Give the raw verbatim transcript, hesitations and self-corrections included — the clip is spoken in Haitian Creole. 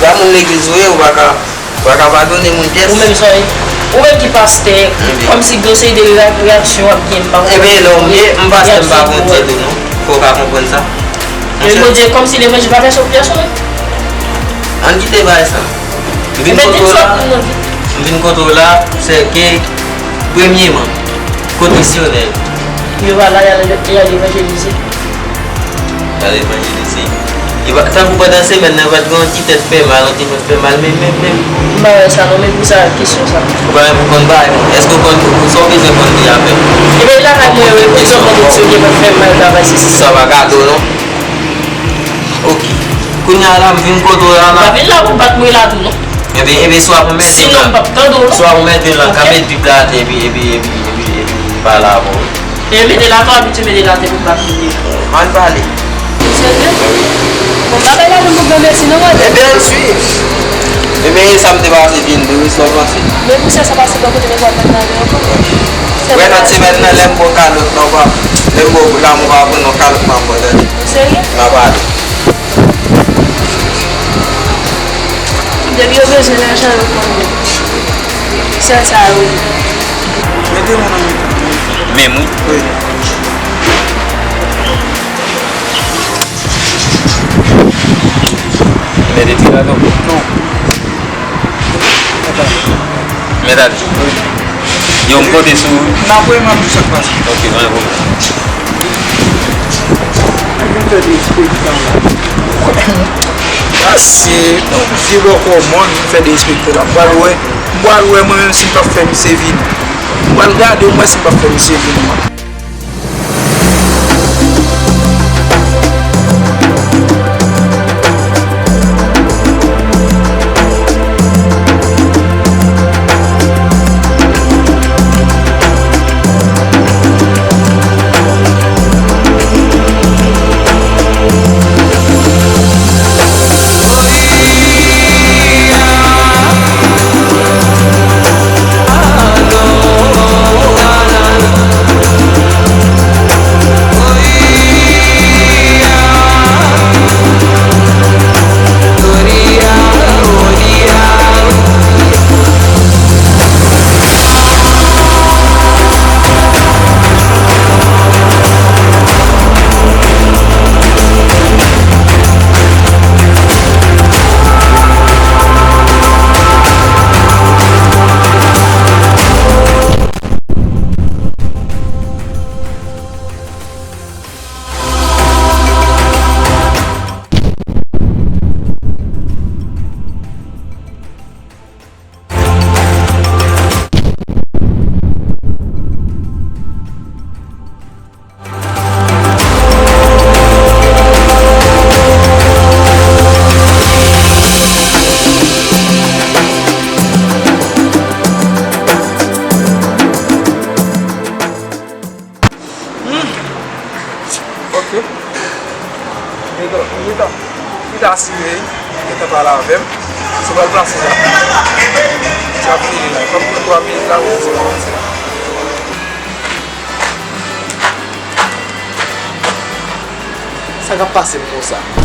Sa moun legliz ou ye, ou pa ka, ou pa ka padone moun pyès. Ou menm sa w ye. Ou menm ki pastè, kòmsi gen yon seri de reya-, reyaksyon w ap gen, m pa konprann. Ebyen, lè w ye, m pastè, m pa konn tèt ou non. Fò w ka konprann sa. Men Bondye, kòmsi levanjil pa fè sòt pyès ou menm. Ann kite bagay sa. M vin kote w la, m vin kote w la, se ke, premyeman, kot misyonè yo? Yo pa la, y al, y al evanjelize. Y al evanjelize. Yo pa, tankou pandan semèn nan, pa t gen yon ti tèt fè mal, yon ti tèt fè mal, men, men, men. M pa wè sa non, men pou sa, kesyon sa. Ou pa menm konn bagay, non. Èske w konn, sa w bezwen konn li avè m? Ebyen, lakay mwen, wi, pou sa, mwen, si yo te fè mal, travay, si, si. Sa pa kado, non. Ok. Kounye a la, m vin kote w la, la. M pa vin la pou bat mwen la tou, non. Ebyen, ebyen, swa pou mete. Sinon, m p ap tande w, non. Swa pou mete lan, ka met Bib la atè, epi, epi, epi, epi, epi, pale avè w. E mete l atè, abitye mete l atè pou m pa pliye. Ann pale. Serye? Bon, bagay la, nou pou granmesi, non, mwen. Ebyen, ann swiv. Ebyen, e sa m te pase vin de, wi, sa w panse? Men pou sa, sa pase bò kote, men w ap mande avè ankò. Wè, nan semèn nan, lè m ba w kalòt la, w pa, lè m ba w la, m pa pran non kalòt, m ap ba w, tande? Serye? M ap ale. Depi yo bezwen lajan, yo konnen. Sèl sa yo ye. Mete mwen nan men. Menm wi. Wi. Mete ti la nan kou. Mèt ale. Yo, m konte sou ou. N ap wè, m ap di sa k pase. Ok, pa gen pwoblèm. Vin fè derespektan la. Pase, yon vye bòkò mòn, vin fè derespektan la. M pral wè, m pral wè mwen menm si m p ap fè misye vini. M pral gade, m wè si m p ap fè misye vini. Hmm. Ok. Gentan, gentan. Gentan asire, gentan pale avè m. Se pral pase la. Sa ap fini la. Kòm pou twa minit la, ou se pral pase la. Sa k ap pase m konsa?